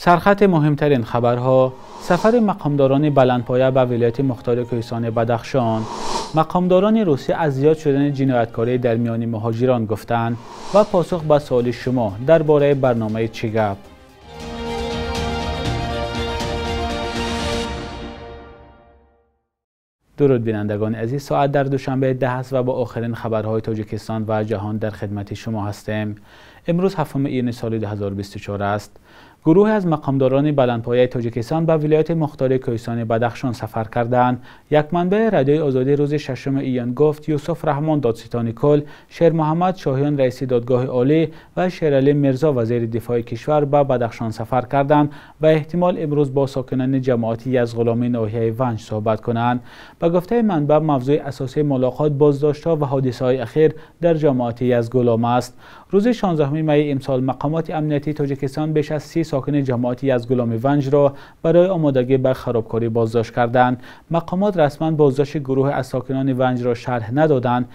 Сархати муҳимтарин хабарҳо: сафари мақомдорони баландпоя ба вилояти мухтори кӯҳистони Бадахшон, мақомдорони Русия аз зиёд шудани ҷинояткорӣ дар миёни муҳоҷирон гуфтанд ва посух ба суоли шумо дар бораи барномаи «Чӣ гап?». Дуруд бинандагони азиз, соат дар Душанбе 10 аст ва бо охирин хабарҳои Тоҷикистон ва ҷаҳон дар хидмати шумо ҳастем. Имрӯз 7 июни соли 2024 аст. Гурӯҳе аз мақомдорони баландпояи Тоҷикистон ба вилояти мухтори кӯҳистони Бадахшон сафар карданд. Як манбаи Радиои Озодӣ рӯзи 6 июн гуфт Юсуф Раҳмон, додситони кул, Шермуҳаммад Шоҳиён, раиси додгоҳи олӣ ва Шералӣ Мирзо, вазири дифои кишвар ба Бадахшон сафар карданд ва эҳтимол имрӯз бо сокинони ҷамоати Язғуломи ноҳияи Ванҷ суҳбат кунанд. Ба гуфтаи манбаъ, мавзӯи асосии мулоқот боздоштҳо ва ҳодисаҳои ахир дар ҷамоати Язғулом аст. Рӯзи 16 майи имсол мақомоти амниятии Тоҷикистон беш аз 30 сокини ҷамоати Язғуломи Ванҷро барои омодагӣ ба харобкорӣ боздошт карданд. Мақомот расман боздошти гурӯҳе аз сокинони Ванҷро шарҳ надоданд,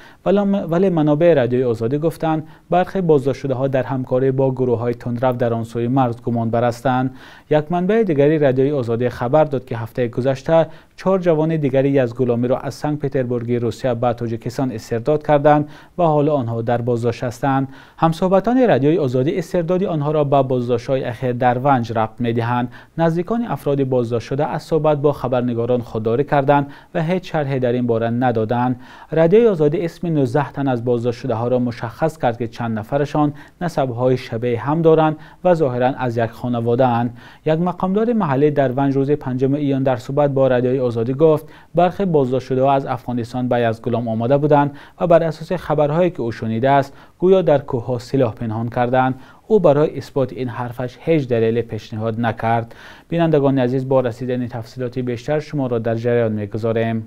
вале манобеи Радиои Озодӣ гуфтанд бархе боздоштшудаҳо дар ҳамкорӣ бо гурӯҳҳои тундрав дар он сӯи марз гумонбар ҳастанд. Як манбаи дигари Радиои Озодӣ хабар дод, ки ҳафтаи гузашта 4 ҷавони дигари Язғуломиро аз Санкт-Петербурги Русия ба Тоҷикистон истирдод карданд ва ҳоло онҳо дар боздошт ҳастанд. Ҳамсӯҳбатони Радиои Озодӣ истирдоди онҳоро ба боздоштҳои ахир дар Ванҷ рабт медиҳанд. Наздикони афроди боздоштшуда аз суҳбат бо хабарнигорон худдорӣ карданд ва ҳеҷ шарҳе дар ин бора надоданд. Радиои Озодӣ исми 19 тан аз боздоштшудаҳоро мушаххас кард, ки чанд нафарашон насабҳои шабеҳи ҳам доранд ва зоҳиран аз як хонаводаанд. Як мақомдори маҳаллӣ дар Ванҷ рӯзи 5 июн дар суҳбат бо Радиои Озодӣ гуфт бархе боздоштшудаҳо аз Афғонистон ба Язғулом омада буданд ва бар асоси хабарҳое ки ӯ шунидааст гӯё дар кӯҳҳо силоҳ пинҳон карданд. Ӯ барои исботи ин ҳарфаш ҳеҷ далеле пешниҳод накард. Бинандагони азиз, бо расидани тафсилоти бештар шуморо дар ҷараён мегузорем.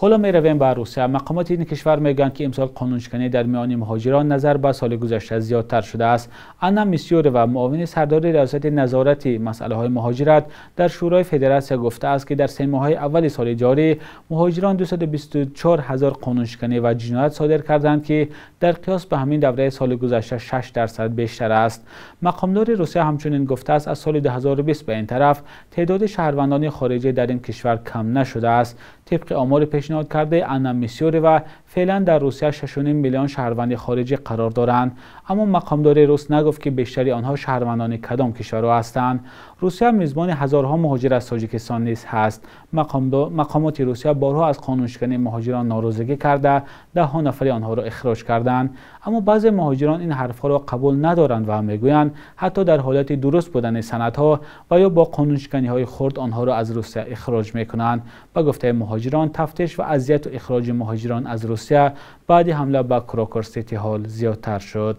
Ҳоло меравем ба Русия. Мақомоти ин кишвар мегӯянд, ки имсол қонуншиканӣ дар миёни муҳоҷирон назар ба соли гузашта зиёдтар шудааст. Анна Мисюрова, муовини сардори раёсати назорати масъалаҳои муҳоҷират дар Шӯрои Федератсия гуфтааст, ки дар 3 моҳаи аввали соли ҷорӣ муҳоҷирон 224 ҳазор қонуншиканӣ ва ҷиноят содир карданд, ки дар қиёс ба ҳамин давраи соли гузашта 6% бештар аст. Мақомдори Русия ҳамчунин гуфтааст, аз соли 2020 ба ин тараф теъдоди шаҳрвандони хориҷӣ дар ин кишвар кам нашудааст. Тибқи омори пешниҳод кардаи Анна Мисюрова, феълан дар Русия 6.5 миллион шаҳрванди хориҷӣ қарор доранд. Аммо мақомдори рус нагуфт, ки бештари онҳо шаҳрвандони кадом кишварҳо ҳастанд. Русия мизбони ҳазорҳо муҳоҷир аз Тоҷикистон низ ҳаст. Мақомоти Русия борҳо аз қонуншикании муҳоҷирон норозигӣ карда, даҳҳо нафари онҳоро ихроҷ карданд. Аммо баъзе муҳоҷирон ин ҳарфҳоро қабул надоранд ва мегӯянд ҳатто дар ҳолати дуруст будани санадҳо ва ё бо қонуншиканиҳои хурд онҳоро аз Русия ихроҷ мекунанд. Ба гуфтаи муҳоҷирон, тафтиш ва азияту ихроҷи муҳоҷирон аз Русия баъди ҳамла ба Крокус Сити Ҳол зиёдтар шуд.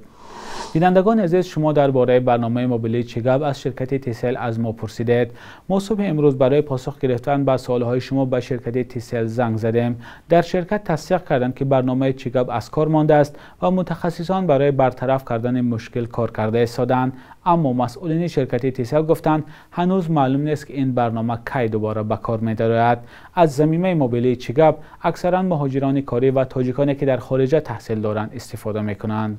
Бинандагони азиз, шумо дар бораи барномаи мобилии «Чӣ гап» аз ширкати Тисел аз мо пурсидед. Мо субҳи имрӯз барои посух гирифтан ба суолҳои шумо ба ширкати Тисел занг задем. Дар ширкат тасдиқ карданд, ки барномаи «Чӣ гап» аз кор мондааст ва мутахассисон барои бартараф кардани мушкил кор карда истоданд. Аммо масъулини ширкати Тисел гуфтанд ҳанӯз маълум нест, ки ин барнома кай дубора ба кор медарояд. Аз замимаи мобилии «Чӣ гап» аксаран муҳоҷирони корӣ ва тоҷиконе, ки дар хориҷа таҳсил доранд, истифода мекунанд.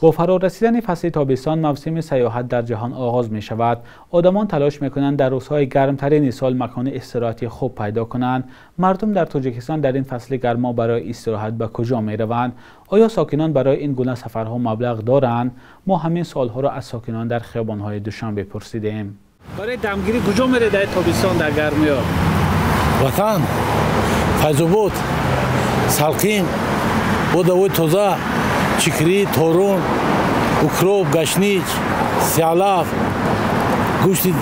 Бо фарорасидани фасли тобистон мавсими сайёҳат дар ҷаҳон оғоз мешавад. Одамон талош мекунанд дар рӯзҳои гармтарини сол макони истироҳати хуб пайдо кунанд. Мардум дар Тоҷикистон дар ин фасли гармо барои истироҳат ба куҷо мераванд? Оё сокинон барои ин гуна сафарҳо маблағ доранд? Мо ҳамин суолҳоро аз сокинон дар хиёбонҳои Душанбе пурсидем. Барои дамгирӣ куҷо меред дар тобистон дар гармиё? Ватан, Файзобод, Салқин, бодавои тоза, чикри, торун, укроп, гашнич, сиалаф, гӯшти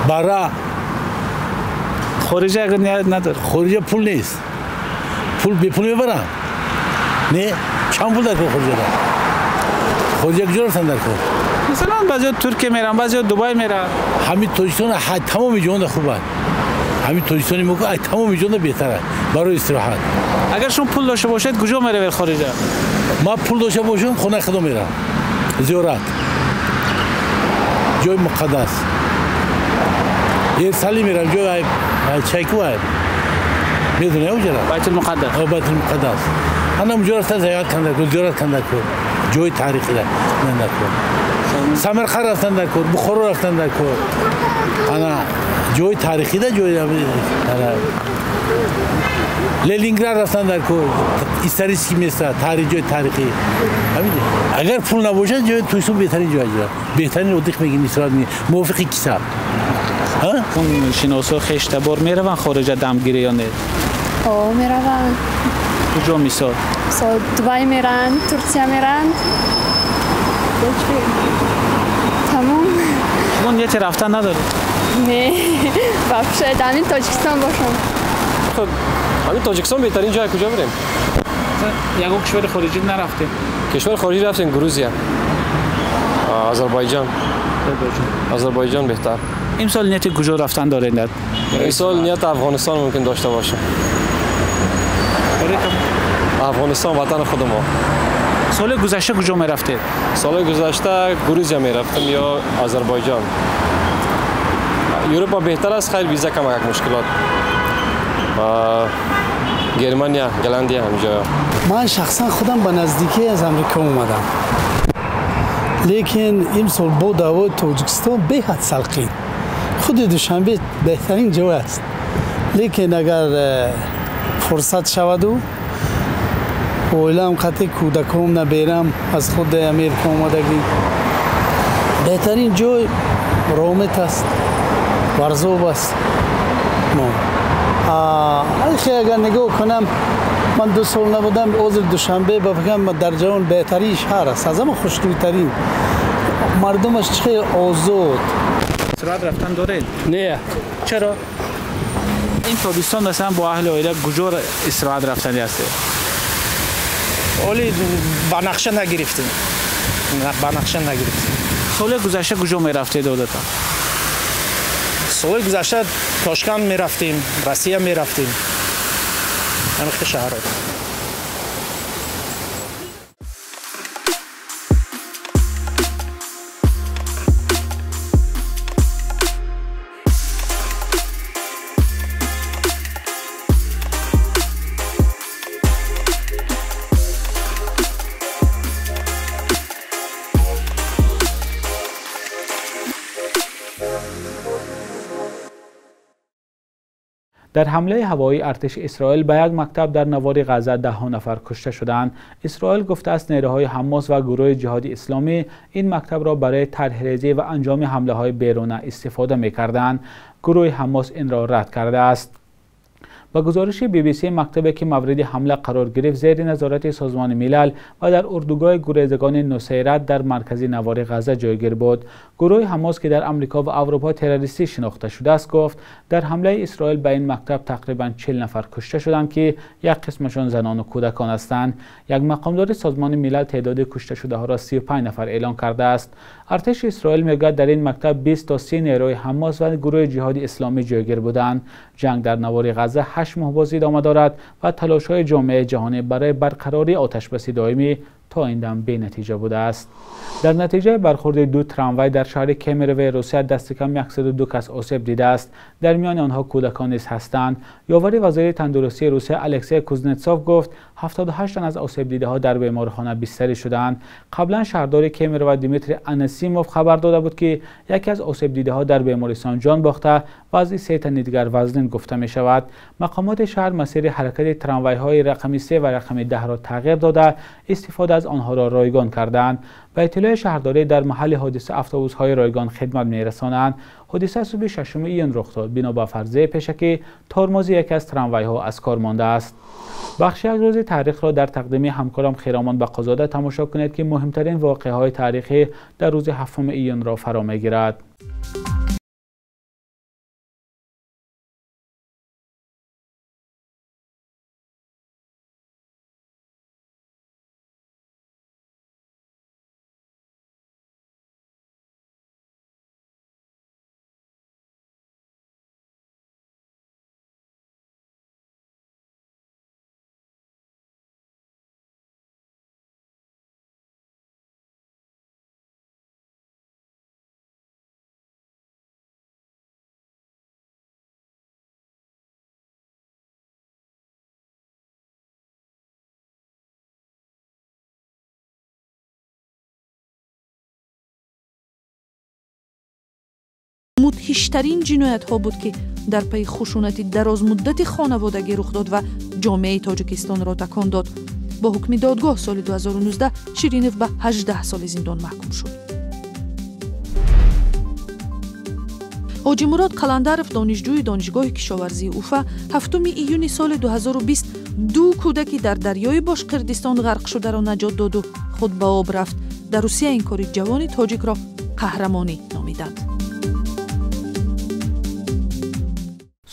бара. Хориҷа агар ният надор? Хориҷа пул нест. Пул бепул мебарам. Не, чанд пул дар кор хориҷа? Хориҷа куҷо рафтан дар кор? Масалан баъзеҳо Туркия мераванд, баъзеҳо Дубай мераванд. Ҳамин Тоҷикистон тамоми ҷаҳонда хуб аст. Ҳамин Тоҷикистони мо тамоми ҷаҳонда беҳтар аст барои истироҳат. Агар шумо пул дошта бошед, куҷо меравед хориҷа? Ман пул дошта бошам, хонаи худо меравам. Зиёрат. Ҷои муқаддас. Ерусалим меравам, ҷои чайку медонӣ уҷара? Байтулмуқаддас. Байтулмуқаддас. Ана уҷо рафта зиёрат канда, зиёрат канда, ҷои таърихида. Самарқанд рафтан дар кор, Бухоро рафтан дар кор. Ана ҷои таърихӣ да ҷои ана Ленинград рафтан дар кор, исторический места, таърих ҷои таърихӣ. Агар пул набошад, ҷои Тоҷикистон беҳтарин ҷой аст. Беҳтарин отдых мегирӣ, истироҳат мегирӣ, мувофиқи киса. Шиносо хештабор мераванд хориҷа дамгирӣ ё не? О, мераванд. Куҷо мисол? Мисол Дубай меранд, Турсия меранд. Тамом. Шумо нияти рафтан надоред? Не, вообще дар ҳамин Тоҷикистон бошам. Хуб, ҳамин Тоҷикистон беҳтарин ҷой, куҷо бирем? Ягон кишвари хориҷӣ нарафтем? Кишвари хориҷӣ рафтем, Грузия, Озарбойҷон. Озарбойҷон беҳтар. Имсол нияти куҷо рафтан доред? Имсол ният Афғонистон мумкин дошта бошем. Афғонистон ватани худи мо. Соли гузашта куҷо мерафтед? Соли гузашта Грузия мерафтем ё Озарбойҷон. Европа беҳтар аст, хайр виза кам як мушкилот. Германия, Голландия ҳамҷо. Ман шахсан худам ба наздикӣ аз Амрико омадам. Лекин имсол бо даъвои Тоҷикистон беҳад салқин. Худи Душанбе беҳтарин ҷой аст. Лекин агар фурсат шаваду оилаам қатъи кӯдаком наберам аз худи Америка омадагӣ, беҳтарин ҷой Ромет аст, Варзоб аст. Ахи агар нигоҳ кунам, ман 2 сол набудам, ҳозир Душанбе ба фикрам дар ҷаҳон беҳтарин шаҳр аст, аз ҳама хушнудтарин. Мардумаш чӣ хел озод. Суръат рафтан доред? Не. Чаро? Ин тобистон масалан бо аҳли оила куҷо истироҳат рафтанӣ ҳастед? Оли ба нақша нагирифтем. Ба нақша нагирифтем. Соли гузашта куҷо мерафтед одатан? Соли гузашта Тошканд мерафтем, Россия мерафтем. Ҳамин хел шаҳрҳо. Дар ҳамлаи ҳавоии артиши Исроил ба як мактаб дар навори Ғазза 10 нафар кушта шуданд. Исроил гуфтааст нерӯҳои Ҳамос ва гурӯҳи Ҷиҳоди Исломӣ ин мактабро барои тарҳрезӣ ва анҷоми ҳамлаҳои беруна истифода мекарданд. Гурӯҳи Ҳамос инро рад кардааст. Ба гузориши BBC, мактабе ки мавриди ҳамла қарор гирифт зери назорати Созмони Милал ва дар урдугоҳи гурезагони Нусайрат дар маркази навори Ғазза ҷойгир буд. Гурӯҳи Ҳамос ки дар Амрико ва Аврупо террористӣ шинохта шудааст гуфт дар ҳамлаи Исроил ба ин мактаб тақрибан 40 нафар кушта шуданд ки як қисмашон занон ва кӯдакон ҳастанд. Як мақомдори Созмони Милал теъдоди кушташудаҳоро 35 нафар эълон кардааст. Артиши Исроил мегӯяд дар ин мактаб 20 то 30 нерӯи Ҳамос ва гурӯҳи Ҷиҳоди Исломӣ ҷойгир буданд. Ҷанг дар навори Ғазза 8 моҳ боз идома дорад ва талошҳои ҷомеаи ҷаҳонӣ барои барқарории оташбаси доимӣ то ин дам бенатиҷа будааст. Дар натиҷаи бархӯрди 2 трамвай дар шаҳри Кемерово Русия дасти кам 102 кас осеб дидааст. Дар миёни онҳо кӯдакон низ ҳастанд. Ёвари вазири тандурустии Русия Алексей Кузнецов гуфт 78 тан аз осебдидаҳо дар беморхона бистарӣ шудаанд. Қаблан шаҳрдори Кемерово Дмитрий Анасимов хабар дода буд ки яке аз осебдидаҳо дар бемористон ҷон бохта, вазъи 3 тани дигар вазнин гуфта мешавад. Мақомоти шаҳр масири ҳаракати трамвайҳои рақами 3 ва рақами 10-ро тағйир дода, истифода аз онҳоро ройгон карданд. Ба иттилои шаҳрдорӣ дар маҳалли ҳодиса автобусҳои ройгон хидмат мерасонанд. Ҳодиса субҳи 6 июн рух дод. Бино ба фарзияи пешакӣ тормози яке аз трамвайҳо аз кор мондааст. Бахши як рӯзи таърихро дар тақдими ҳамкорам Хиромон Бақозода тамошо кунед ки муҳимтарин воқеаҳои таърихӣ дар рӯзи 7 июнро фаро мегирад. Мудҳиштарин ҷиноятҳо буд, ки дар пайи хушунати дарозмуддати хонаводагӣ рух дод ва ҷомеаи Тоҷикистонро такон дод. Бо ҳукми додгоҳ соли 2019 Ширинов ба 18 соли зиндон маҳкум шуд. Ҳоҷимурод Қаландаров, донишҷӯи Донишгоҳи кишоварзии Уфа, 7 июни соли 2020 ду кӯдаки дар дарёи Бошқирдистон ғарқ шударо наҷот доду худ ба об рафт. Дар Русия ин кори ҷавони тоҷикро қаҳрамонӣ номиданд.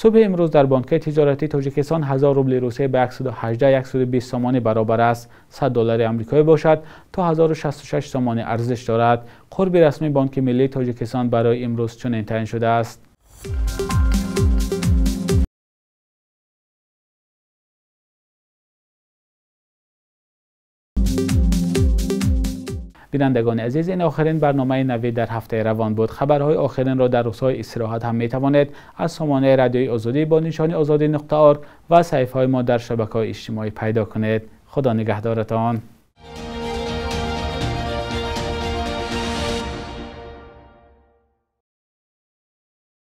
Субҳи имрӯз дар Бонки тиҷоратии Тоҷикистон 1000 рубли Русия ба 118-120 сомонӣ баробар аст. 100 доллари амрикоӣ бошад то 1066 сомонӣ арзиш дорад. Қурби расмии Бонки миллии Тоҷикистон барои имрӯз чунин таъин шудааст. Бинандагони азиз, ин охирин барномаи навӣ дар ҳафтаи равон буд. Хабарҳои охиринро дар рӯзҳои истироҳат ҳам метавонед аз сомонаи радиои Озодӣ бо нишони озодӣ.org ва саҳифаҳои мо дар шабакаҳои иҷтимоӣ пайдо кунед. Худо нигаҳдоратон.